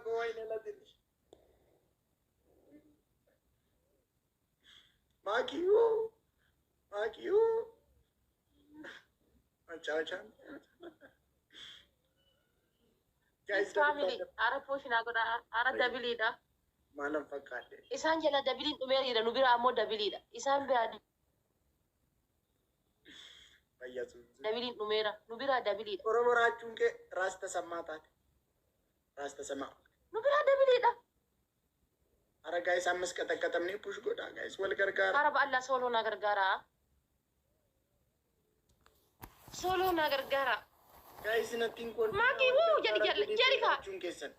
koo wayne latinish. Maakiyuu maakiyuu machaachaan. Guys, Family ara pooshinaa godha ara dabiliidha. Maalan fakkaadhe. Isaan jala dabiliin dhumeeriidha nu biraa ammoo dabiliidha. Isaan biraa Fayyasuun. dabiliin dhumeera nu biraa dabiliidha. Oromoo raachuun kee raas tasammaa taate. Raas tasammaa. Nu biraa dabiliidha. Ara guys ammas qaxaqqaxamnee push godhaa guys wal gargaara. Ara ba'allaa sooloo naa gargaara. Sooloo naa gargaara. Guys natti hin kolfina. Maakii wal wuu jedhi gargaara jedhi jedhee jedhi kaa. raachuun keessan.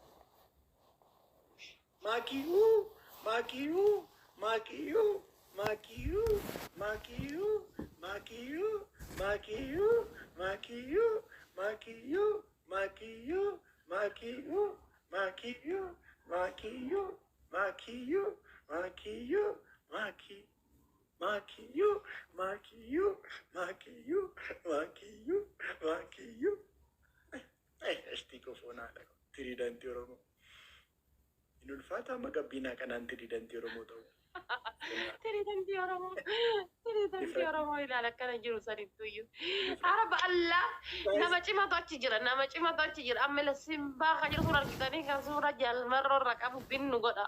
Maakii wuu maakii wuu maakii wuu maakii wuu maakii wuu maakii wuu maakii wuu maakii wuu maakii wuu maakii wuu maakii wuu maakii wuu maakii wuu maakii wuu maakii wuu maakii Maakiyyuu, maakiyyuu, maakiyyuu, maakiyyuu, maakiyyuu. Ashtii kofoonaa dha. Tiriidantii Oromoo. Hin ulfaata amma gabbiinaa kanaan tiriidantii Oromoo ta'u. Tiriidantii Oromoo. Tiriidantii Oromoo ilaala akkana jiru sanittuyyuu. Ara ba'allaa nama cimatu achi jira. Nama cimatu achi jira. Amma ila simbaa kan jiru sun argitanii kan suura jaalmarroo irra qabu binnu godha.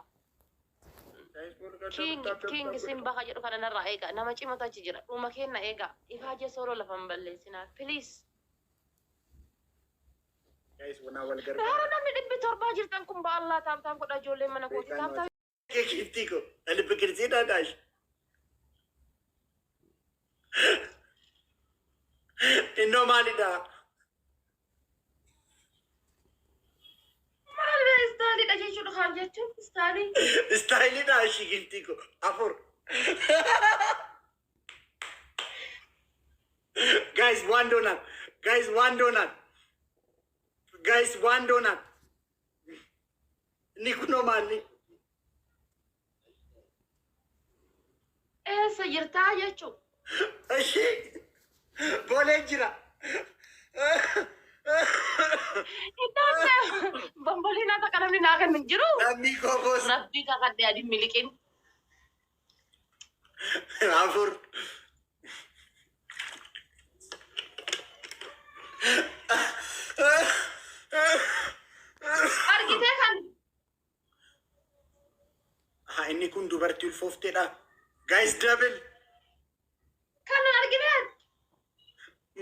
King King simbaa kan jedhu kana narraa eega. Nama cimatu achi jira. Dhuma kenna eega. Ifaajee sooloo lafa hin balleessinaa. Please. Guys, wanaa wal Haara gargaara. namni 700 jirtan kun ba'allaa tap tap godha ijoolleen mana kooti. Tap tap. Giiftii koo, ani biqilchii dhaadhaash. Innoo maalidha? Maalidha istaayiliidha jechuudha kaan jechuun istaayilii. Istaayiliidha ishii giiftii koo. Afur. Guys, one donut. Guys, one donut. Guys, one donut. Inni kunoo maalli? Eessa jirtaa jechuun. Ishii boolee jira. Iddoo bomboliin akka namni naa kennu hin jiru. Lammii koo boos. Rabbii kakadhee adii miliqin. Afur. Argitee kan Haa inni kun dubartii ulfoofteedha. Guys double. Kan nun arginee.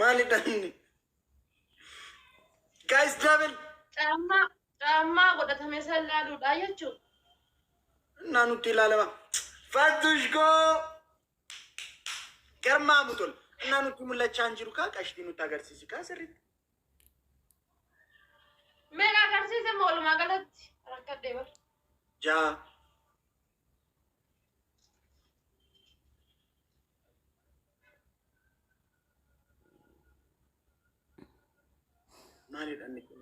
Maalidha inni? Guys double. Caammaa caammaa godhatame san laaluudha jechuudha. Innaa nutti ilaalama. Fattush koo. Garmaamu tol. Innaa nutti mul'achaa hin jiru kaa qashtii nutti agarsiisi kaa sirriitti. Meeqa agarsiise moo walumaa galatti rakkadhee bar. Ja'a. Maalidha inni kun?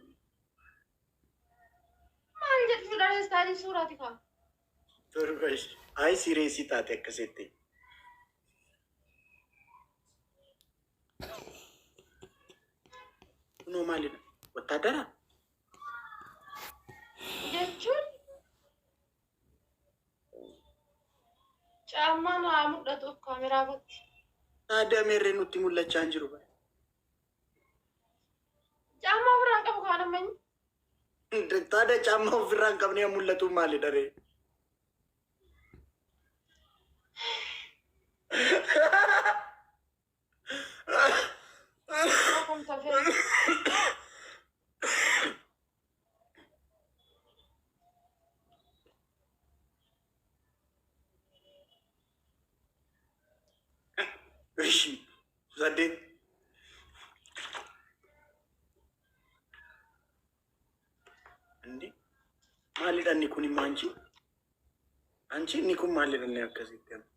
Maal jechuudha istaayilii suuraati kaa. Torba ishee. Ayi sireesii taate akkasitti. Kunoo maalidha? Wattaadara? Jechuun caammaan haa mul'atu kaameraa irratti. Aadaa meerree nutti mul'achaa hin jiru. Caammaa ofirraa hin qabu kaan amma inni. Taada caammaa ofirraa hin qabne mul'atu maalidha ree? Akkam tafee. Ishi saddeet. Indi maalidha inni kun immoo anchi? Anchi inni kun maalidha inni akkasitti amma?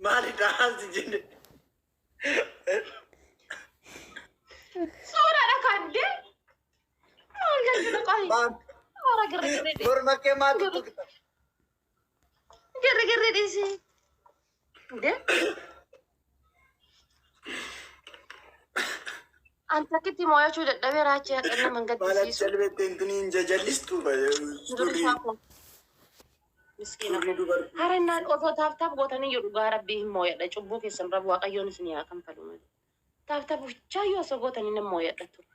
Maalidha ansi jenne? Suuraadha kan dee. Maal jechuudha qoyi. Maal? Haara girri girri dhiisi. Morma kee maaltu tuqxa? Girri girri dhiisi. Dee. An takkitti moo'achuu dadhabee raachee hadha nama hin Maal gaddisiisu. jalbeette intini hin jajallistu Duri surrii isaa miskiina surrii koo. dubartii. Harannaan osoo tap tap gootanii jiru dhugaa rabbii hin moo'adha. Cubbuu keessan rabbi waaqayyoon isin haa kanfalu malee. Tap tap bichaayyuu osoo gootanii nan moo'adha ture.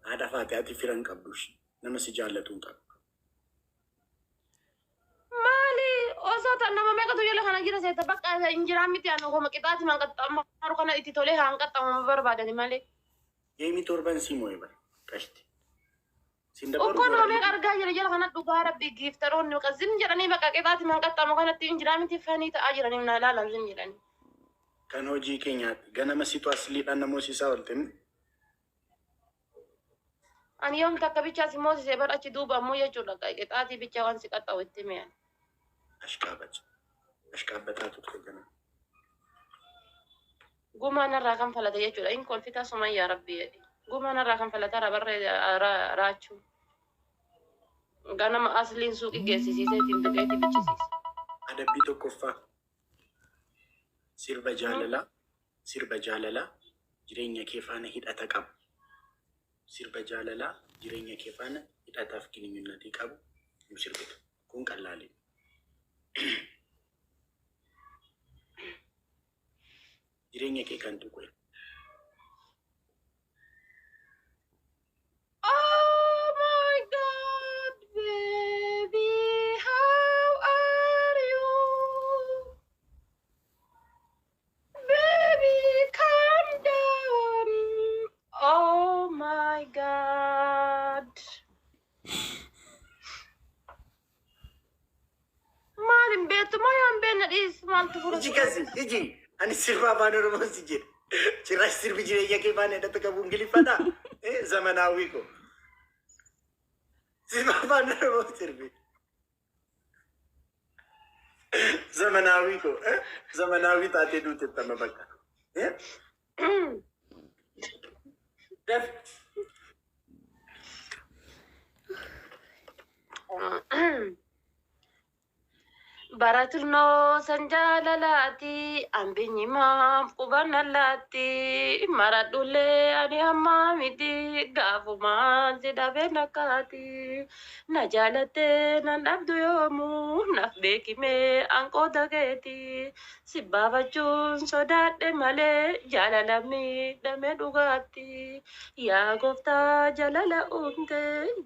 Haadha faate ati fira hin qabdu ishii. Nama si jaallatu hin qabdu. Maali osoo ta nama meeqatu jala kana jira seeta bakka injiraan miti anu koma qixaati man qaxxaamu kana itti tolee haan qaxxaamu barbaadani malee. Geemii torban si moo'e bara. Qashti. Sin dabaru Ukkoo nama bara. meeqa argaa jira jala kana dhugaa rabbii giiftaroonni baqa zim jedhanii bakka qixaati man qaxxaamu kanatti injiraa miti fanii ta'aa jiranii na ilaalan zim jedhanii. Kan hojii keenyaatti ganama situ asliidhaan namoota isaa oolte. Ani yoom takka bichaa si moosisee bar achi duuba ammoo jechuudha qixaatii bichaa waan si qaxxaawu itti mi'an. Ashqaabacha. Ashqaabataa turte ganama. Gumaa narraa kan falate jechuudha. In kolfita sumayyaa rabbii jedhe. Gumaa narraa kan falata rabarree raachuu. Ganama asliin suuqii geessisiisee ittiin tuqeetti bichisiise. Adabbii tokkoffaa sirba jaalalaa sirba jaalalaa jireenya kee faana hidhata qabu. Sirba jaalalaa jireenya kee faana hidhataaf gininyunnatii qabu nu sirbitu. Kun qallaalee. Jireenya kee kan tuqe. Oh my God, baby, how are you? Baby, calm down. Oh my God. Maal hin beektu moo yoo hin beekne dhiis maaltu fura Iji kasi iji ani sirba afaan Oromoo si jedhe. Cirrachi sirbi jireenya kee faana hidhata qabu Ingiliffadha. Zamanaawwii ko. Sirba afaan Oromoo sirbi. Zamanaawwii ko. Zamanaawwii taatee duutettama bakka. Daf. Baraturnoo san jaalalaati ambinyi maaf qubanna laatti maradhullee ani hammaa miti gaafumaan si dhabee nakkaati na jaalattee nan dhabdu yoomuu naaf beekimee an qooda keeti si baafachuun sodaadhe malee jaalala miidhame dhugaatti yaa gooftaa jaalala uumte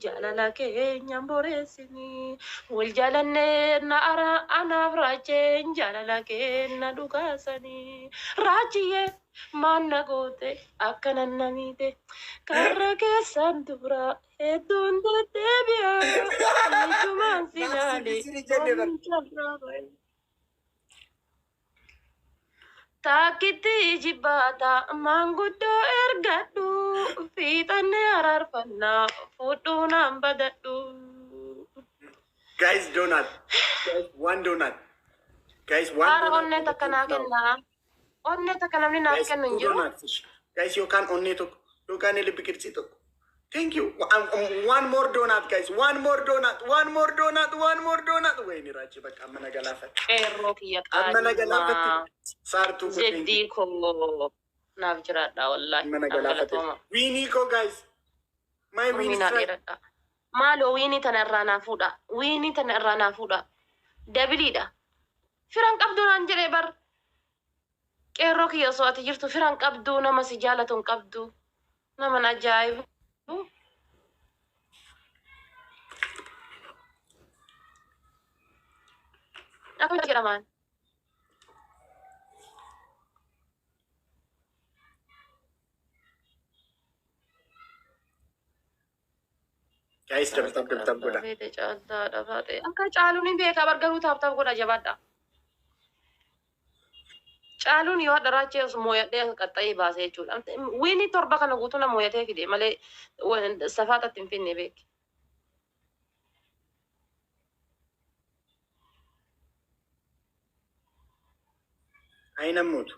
jaalala keenyan boreessini wal jaalannee na ara anaaf raacheen jaalala kenna dhugaasanii raachiyyee maan na goote akkana namiite karra keessan dura hedduun deddeebi'a ijumaan si Naaf laale sirbi sirbi jenne bara. Taakkitti jibbaata maanguddoo ergadhu fiixannee araarfannaa fudhuu naan badadhu. Guys, donut. Guys, one donut. Guys, one Haara donut. onnee takka naa kennaa. Onnee takka namni naaf Guys, kennu hin two jiru. donuts. Guys, yookaan onnee tokko yookaan ልብ ቅርጽ tokko. Thank you. One more donut, guys. One more donut. One more donut. One more donut. ወይኔ ራቺ በቃ amma na galaafate. Qeerroo kiyya Amma na qaaliimaa. galaafate. Saartuu ko thank you. Zeddii koo naaf jiraadha wallaahi. Amma na Naaf galaafate. galatooma. Wiinii ko guys. My win Umrii naa strike. dheeradha. Maaloo wiinii tana irraa naa fuudha. Wiinii tana irraa naa fuudha. Dabiliidha. Firan qabdu naan jedhee bar. Qeerroo kiyya osoo ati jirtu firan qabdu nama si jaalatu hin qabdu. Nama na ajaa'ibu. Akkam jedhamaan. Guys, double tap double tap godha. Feete caaltaadha faate. Akka caaluun hin beekaa bar garuu tap tap godha jabaadha. Caaluun yoo hadha raachee os mooyadhee qaxxa'ee baasee jechuudha. Wiinii torba kana guutuu na mooyatee fide malee safaatatti hin finne beeki. Ayi namootu.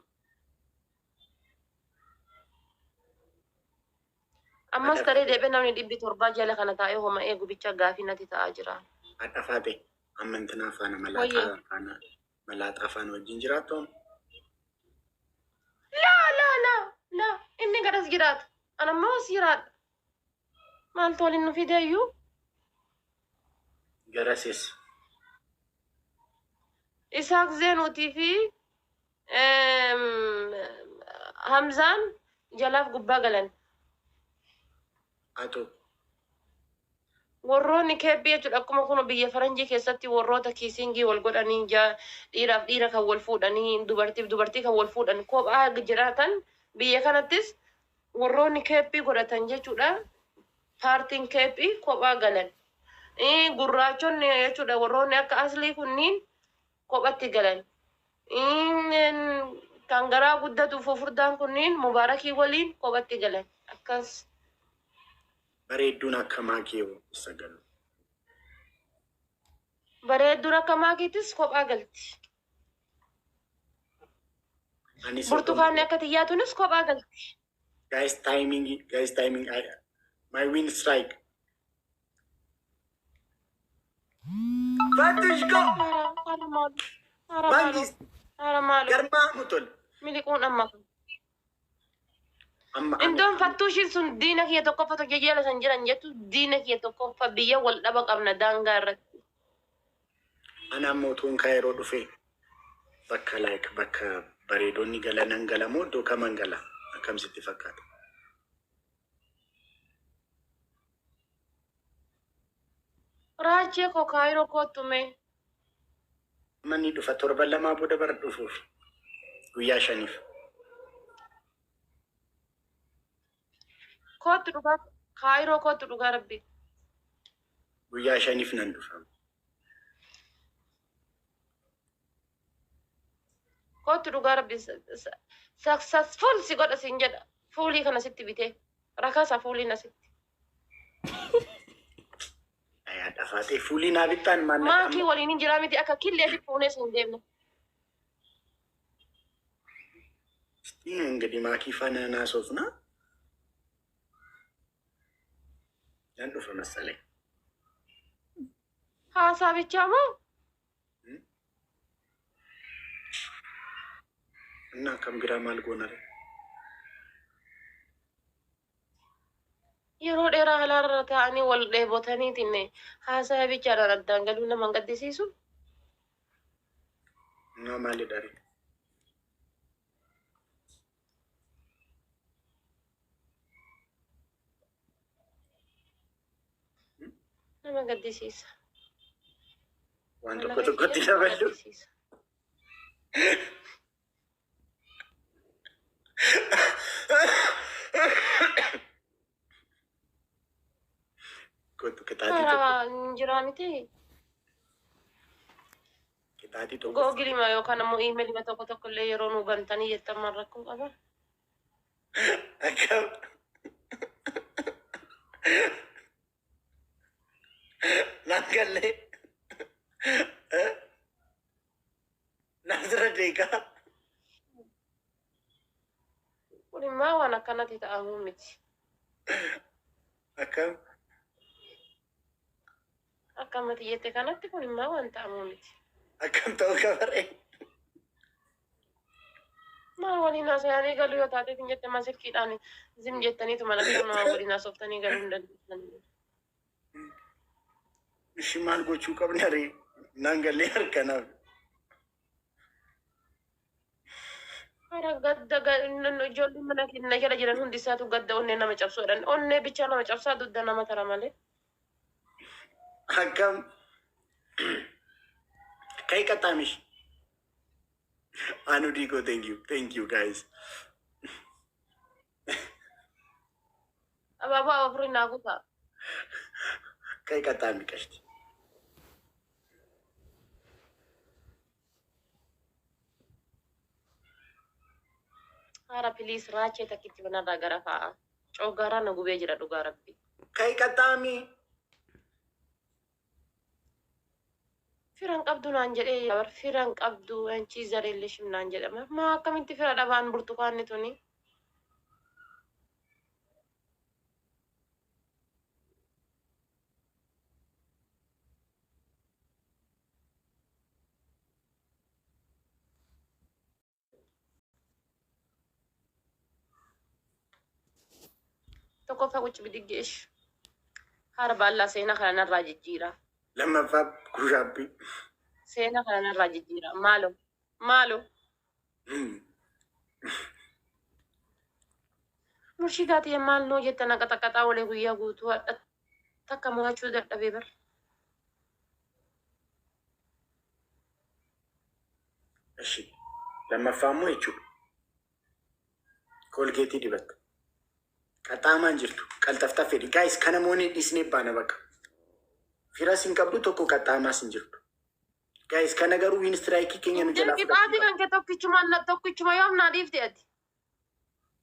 Ammas taree deebi'ee namni 700 jala kana taa'ee homa eegu bicha gaafii natti ta'aa jira. Haadha faate amma intinaa faana Wayye. malaaxaa faana Malaaxaa afaan wajjin jiraattu amma? Laa laa laa laa, inni garas jiraata. Ana ammoo as jiraadha. Maaltu waliin nu fideeyyuu? Garasis. Isaaq Zeenuutii fi Hamzaan jalaaf gubbaa galan. Atoo. Warroonni keebbii jechuudha, akkuma kun biyya faranjii keessatti warroota kissing wal godhanii, dhiiraaf dhiira kan wal fuudhanii, dubartiif dubartii kan wal fuudhan kophaa jiraatan, biyya kanattis warroonni keeppii godhatan jechuudha, paartiin keeppii kophaa galan. Gurraachonni jechuudha, warroonni akka aslii kunniin kophatti galan. Kan garaa guddatu fufurdaan kunniin mubaarakii waliin kophatti galan akkas. Bareedduun akka maakii eessa galu? Bareedduun akka maakiitis kophaa galti. Anis Burtukaanni akka xiyyaatuunis kophaa galti. Guys, timing, guys, timing. My win strike. Fatush go! Ara maalu. Ara maalu. Mangis Ara maalu. garmaa mutol. Miliquun amma. Amma Indoon fattuushiin sun diina kiyya tokkoffa tokko jala san jiran jettu, diina kiyya tokkoffa, biyya wal dhaba qabna daangaa irratti. Ana amma utuun kaayiroo dhufe bakka like bakka bareedonni galanan galamoo, iddoo kaman gala, akkam sitti fakkaata? Raachee koo, kaayiroo koottume. Manni dhufa 2 torban booda bara dhufuuf guyyaa 5f. Koottu dhugaa, kaayiroo koottu, dhugaa rabbi. Guyyaa 5f nan dhufa. Koottu dhugaa rabbi, successful si godha siin jedha. Fuulii kana sitti bitee. Rakasa fuuliin asitti. Ayaa dhafaatee fuulii naa bittaan maallaqa Maakii waliin hin jiraa miti, akka killeetti fuunee siin deemne. እንግዲህ ማኪ faana naasofna nan dhufa መሰለኝ። Haasaa bichaa moo? እና kam biraa maal goona ree? Yeroo dheeraa halaarra taa'anii wal dheebotaniitiin haasaa bichaadhaan addaan galuu nama hin gaddisiisu. እና maalidha ree? Nama gaddisiisa. Waan Wala tokko tokkotti nama daballu. gaddisiisa. Kottu qixaatii tokko. Karaa hin jiraa miti. Qixaatii tokko. Googilima yookaan ammoo iimeelima tokko tokko illee yeroo nu bantanii jettan maal rakkoo qaba? Akkam? Naan gallee. Naasira deekaa. Kun immoo waan akkanatti ta'amuu miti. Akkam? Akka ammati jette kanatti kun immoo waan ta'amuu miti. Akkam ta'uu qabaree? Maal waliin haasa'anii galuu yoo taateef hin jette, ma silkiidhaan zim jettaniitu mana nama waliin haasoftanii galuu hin dandeessan. Ishi maal gochuu qabna ree? Naan gallee harkanaaf. Hara gadda ijoolleen mana keenya jala jiran hundi isaatu gadda onnee nama cabsuudhaan, onnee bichaa nama cabsaa, dugda nama tara malee. Akkam? Kai qaxaamish. Anu Digo, thank you. Thank you guys. Abaaboo afurii naa guutaa. Kai qaxaami qashti. Hara please, raachee takkitti manarraa gara fa'a. Coggaarraa na gubee jira, dhugaa rabbi. Kai qaxaami. Firan qabdu naan jedhee bar, firan qabdu anchi zareellishim naan jedhama. Maa akkamitti fira dhabaan burtukaanni tuni? Tokkoffaa qucci bidigge ish. Haara baallaa seenaa kana narraa jijjiira. Lammaffaa push-up. Seenaa kana narraa jijjiira. Maalo. Maalo. Murshidaa ta'e maal noo jetta na qaxaqaxaa olee guyyaa guutuu hadha takka mo'achuu dadhabee bar. Ishi lammaffaa immoo jechuudha. Koolgeetii dibatta. Qaxxaamaan jirtu qalxaftaa fedhi. Guys, kana moonee dhiisnee baana bakka. Firas hin qabdu tokko, qaxxaamaas hin jirtu. Guys, kana garuu win streak keenya nu jalaa Qixaatii kan kee tokkichuma tokkichuma yoom naa dhiifte ati?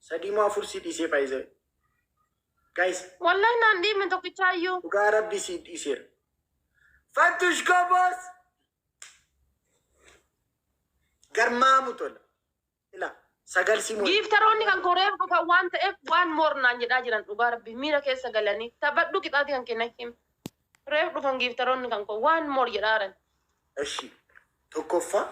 Sadii moo afur si dhiisee faayisee. Guys, Wallahi naan dhiifne tokkichaayyuu. Dhugaa rabbi si dhiiseera. Fattush koboos! Garmaamu tola. Ila sagal si moo. Gifteroonni kan koreef dhufan waan ta'eef waan moornaan jedhaa jiran, dhugaa rabbi miira keessa galanii taphadhu qixaatii kan kenna him. Reef dhufan gifteroonni kan koo waan moor jedhaa jiran. Eshi tokkoffaa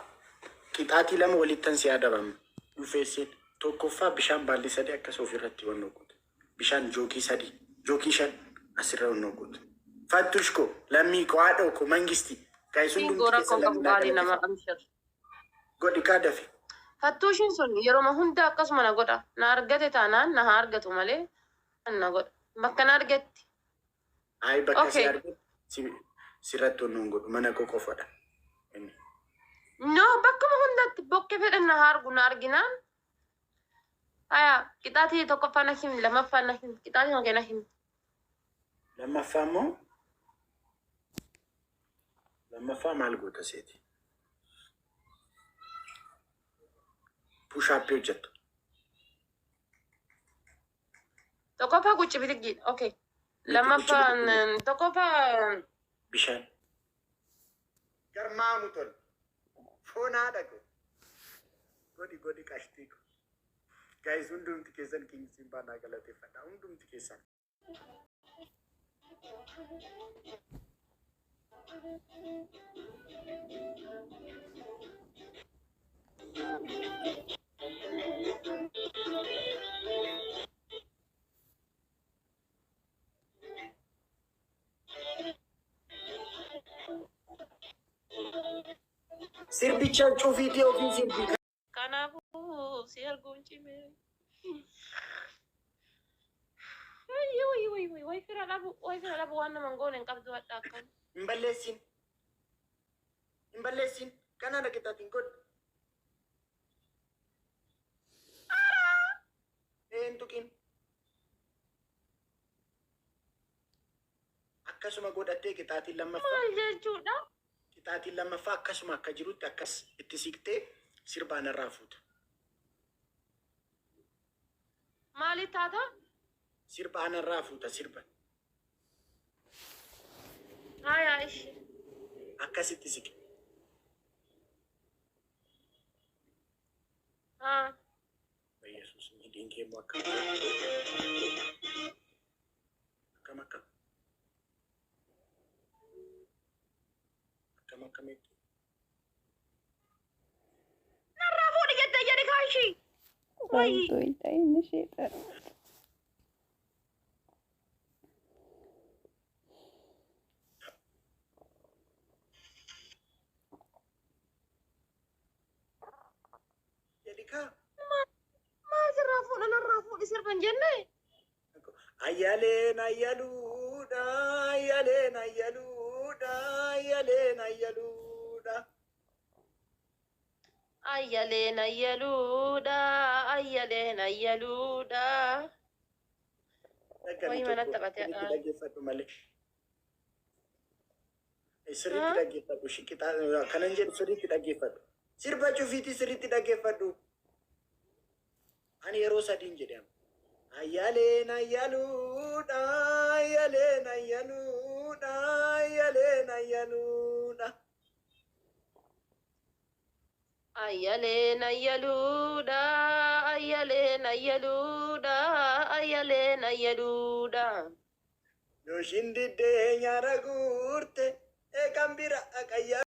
qixaatii lama walittan si adabama. Dhufeesseen tokkoffaa bishaan baalli sadii akkas ofirratti wannoo goote. Bishaan jookii sadii, jookii shan asirra wannoo goote. Fattush ko, lammii ko, haadha ko, mangisti. Guys, hundumti Goora keessa koo qabu lammii qaalii nama galateeffadha. amshir. Godhi kaa dafe. Fattuushiin sun yeroo hunda akkasuma na godha. Na argate taanaan na haa argatu malee na godha. Bakka na argetti. Ayi, bakka si Okay. argate sirratti wannoon godhu mana koo qofadha. Inni. No, bakkuma hundatti bokke fedhan na haa argu, na arginaan. Aya, qixaatii tokkoffaa na himi, lammaffaa na himi, qixaatii kan kee na himi. Lammaffaa immoo, lammaffaa maal goota seeti? Push-up hojjettu. Tokkoffaa gucci bitiggiidha. Okay. Lammaffaan tokkoffaa Bishaan. Garmaamu tola. Foon haadha koo. Godhi, godhi, qashtii koo. Guys, hundumti keessan King Simbaa naa galateeffadha. Hundumti keessan. Sirbicha cufiitii ofii sirbi. Kanaafuu si arguun cimee. Wayii wayii wayii wayii, wayi fira dhabu, wayi fira dhabu, waan nama hin goone hin qabdu hadha akkan. Hin balleessin. Hin balleessin. Kana dhaqixaatiin godhi. Een tuqin. Akkasuma godhattee qixaatiin lammaffaa. Maal jechuudha? Qixaatiin lammaffaa akkasuma akka jirutti akkas itti siqtee sirbaan irraa fuuta. Maali taata? Sirbaan irraa fuuta sirba. Hayaa ishi. Akkasitti siqe. Haa. Yesuus, hidhiin kee immoo akkam akkam akkam akkam akkamitti. Narraa fuudhi jettee jedhi kaashii. Wayii. ቆይ ishee Jedhi kaa. Maal sirraa fuudha, narraa fuudhi sirban jenne? Ayyaleen ayyaluudha, ayyaleen ayyaluudha, ayyaleen ayyaluudha. Ayyaleen ayyaluudha, ayyaleen ayyaluudha. Wayii mana taphatee Sirriitti dhaggeeffadhu malee. Sirriitti dhaggeeffadhu. Shiqitaa kanan jedhu sirriitti dhaggeeffadhu. Sirba cufiitii sirriitti dhaggeeffadhu. Ani yeroo sadiin jedhama. Ayyaleen ayyaluudha, ayyaleen ayyaluudha, ayyaleen ayyaluudha. Ayyaleen ayyaluudha, ayyaleen ayyaluudha, ayyaleen ayyaluudha. Yooshin diddee nyaara guurte eegan bira qayyaa.